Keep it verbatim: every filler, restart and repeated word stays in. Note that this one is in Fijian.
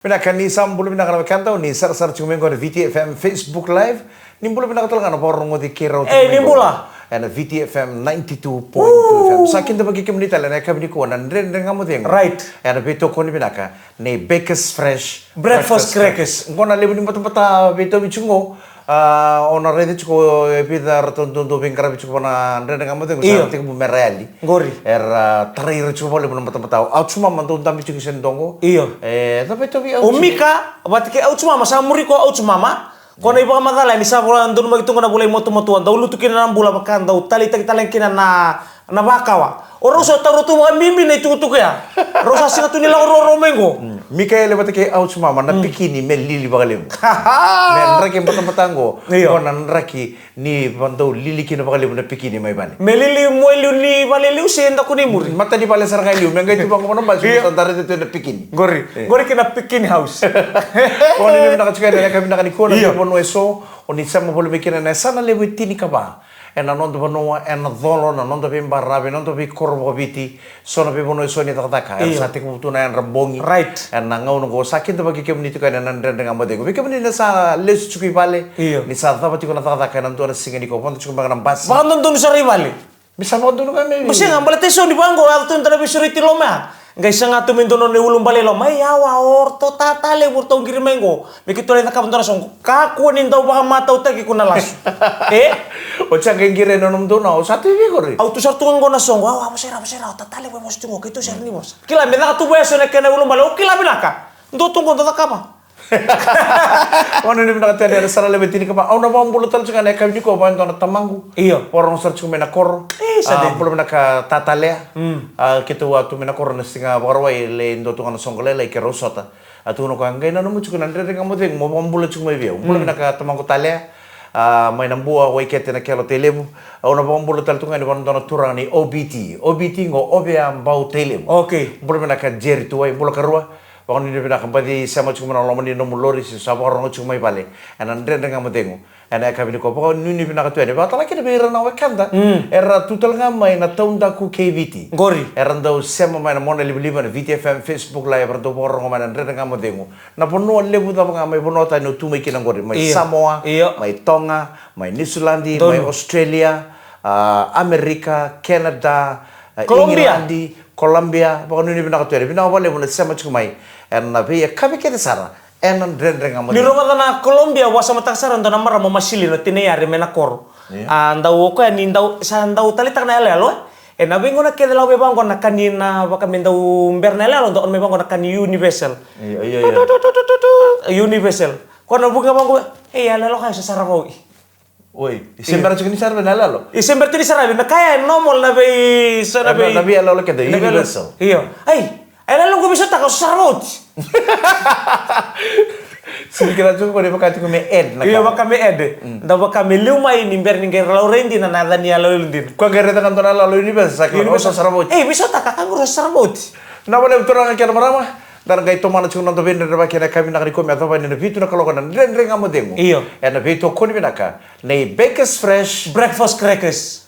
Vinaka, ni sa bula vinaka na wekada, ni sarasara tiko mai qo na V T F M Facebook Live. Ni bula vinaka tale ga na vakarogoci keirau. Ei, ni bula. Ena V T F M ninety-two point two F M. Sa kidavaki kemuni tale ena yakavi nikua na Dredre Ga Mo Cegu. Right. Ena veitokoni vinaka nei Bakers Fresh Breakfast Crackers. Qo na levu ni batabata veitauvi tiko qo. A, o na raica tiko e vica ratou dodonu veiqaravi tiko vua na Dredre Ga Mo Cegu. Io. Sa tekivu me ra yali. Qori. Era tarai ira tiko vakalevu na batabata. Au tiko mama dou dabe tiko se dogo. Io. E, da veitauvi au tiko. O Mika vata kei au tiko mama, sa muri ko au tiko mama. Ko na ivakamacala ni sa vola donumaki tu ga na vula i motomotoa, dau lutu kina na bula vaka dau taleitaki tale kina na na vakawa. O rau sa taura tu vakabibi na itukutuku ya. Rau sa sega tu ni lako roro mai qo. Mikaele vata kei au tiko mama na pikini me lili vakalevu. Me draki batabata qo. Io. Qo na draki ni vadau lili kina vakalevu na pikini mai vale. Me lili mua e liu ni vale e liu se daku ni muri. Mata ni vale sara ga e liu, me qai tu vaqo na basi. Io. Sa dara tu na pikini. Qori. Qori kina pikini house. Ko ni vinaka tiko ena yakavi vinaka nikua na vanua eso o ni sema voli mai kina na yasana levu e tinikava. Ena noda vanua, ena colo, na noda veibaravi, na noda veikoro vakaviti, so na veivanua eso ni cakacaka. Io. Era sa tekivu tu na yadra bogi. Right. Ena gauna qo sa kidavaki kemuni tiko yani ena Dredre Ga Mo Cegu. Vei kemuni na sa lesu tiko i vale, io, ni sa cava tiko na cakacaka ena dua na siga ni ko vodo tiko mai na basi. Vakadodonu sara i vale. Me sa vakadodonu ga me. Basi ga, baleta eso ni vaqo, yaco tu na veisureti loma ya. Qai saga tu me dua nona iulubale i loma, "Ei, awa, o ratou tata levu, o ratou qiri mai qo. Me keitou lai cakava dua na soqo." Kakua ni dau vakamatautaki iko na lasu. E? O sa qai qiri ena nomudou na, o sa tu i vei qori? Au tu sara tu ga qo na soqo, "Awa, vosa ira, vosa ira, o tata levu e vosa tu qo, keitou sara ni vosa." Kila, me caka tu vua eso na kena iulubale, o kila vinaka. Dua tu qo, dau cakava. Au na nuitaka tale ni sara levu e tinikava. Au na vakabula tale tiko ga ena yakavi nikua vua e dua na tamaqu. Io. Vakarorogo sara tiko mai na koro. E, sa dede. Bula vinaka tata Lea. Mm. A, keitou a tu mai na koro na siga Vakarauwai, lai dua tu ga na soqo lailai keirau sota. A tukuna o koya, "Qai nanuma tiko na Dredre Ga Mo Cegu, mo vakabula tiko mai vei au." Bula vinaka tamaqu Talea. A, mai Nabua, Waikete, Nakelo, Tailevu. Au na vakabula tale tu ga yani vua na dua na turaga ni O B T. O B T qo, Ovea Bau Tailevu. Okay. Bula vinaka Jerry Tuwai, bula karua. Vakanuinui vinaka, baci sema tiko mai na loma ni nomu lori se sa vakarorogo tiko mai vale ena Dredre Ga Mo Cegu. Ena yakavi nikua, vakanuinui vinaka tu yani. Vakatale kina vei ira na wekada era tu tale ga mai na taudaku kei Viti. Qori. Era dau sema mai na monalivaliva na Viti F M Facebook Live, era dau vakarorogo mai na Dredre Ga Mo Cegu. Na vanua levu cava ga mai vanua tani o tu mai kina qori, mai Samoa, mai Toga, mai Niusiladi, mai Australia, a, Amerika, Canada, a, Colombia. Igiladi, Colombia, vakanuinui vinaka tu yani. Vinaka vakalevu na sema tiko mai ena veiyakavi kece sara ena Dredre Ga Mo Cegu. Ni rogoca na Colombia, vakasamataka sara e dua na marama o Masili na tinai Ari mai na koro. Io. A, dau o koya ni dau, sa dau taleitaka na yaloyalo, e. Ena veigauna kece lako mai vaqo na ka ni na vaka me dau bera na yaloyalo, dau mai vaqo na ka ni Universal. Io, io, io. Universal. Ko na vuki ga vaqo, "Ei, yaloyalo ka sa sarava oti." Oi, e se bera tiko ni saravi na yaloyalo? E se bera tiko ni saravi, na ka ya e normal na vei, sa na vei, na vei yaloyalo kece, na vei universal. Io. Ai, yaloyalo qo me sotaka, sa sarava oti. Sega ni kila tiko qo ni vaka tiko me ad na ka. Io, vaka me ad. Mm. Da vaka me liu mai ni bera ni qai laurai dina na yaca ni yaloyalo dina. Ko qai raica ga dua na yaloyalo universal, sa kila, universal, sa sarava oti. Ei, me sotaka, ka qo sa sarava oti. Vinaka vakalevu turaga kei na marama. Da na qai tomana tiko na noda veidredrevaki ena yakavi vinaka nikua me yacova yani na vitu na kaloko na Dredre Ga Mo Cegu. Io. Ena veitokoni vinaka nei Bakers Fresh Breakfast Crackers.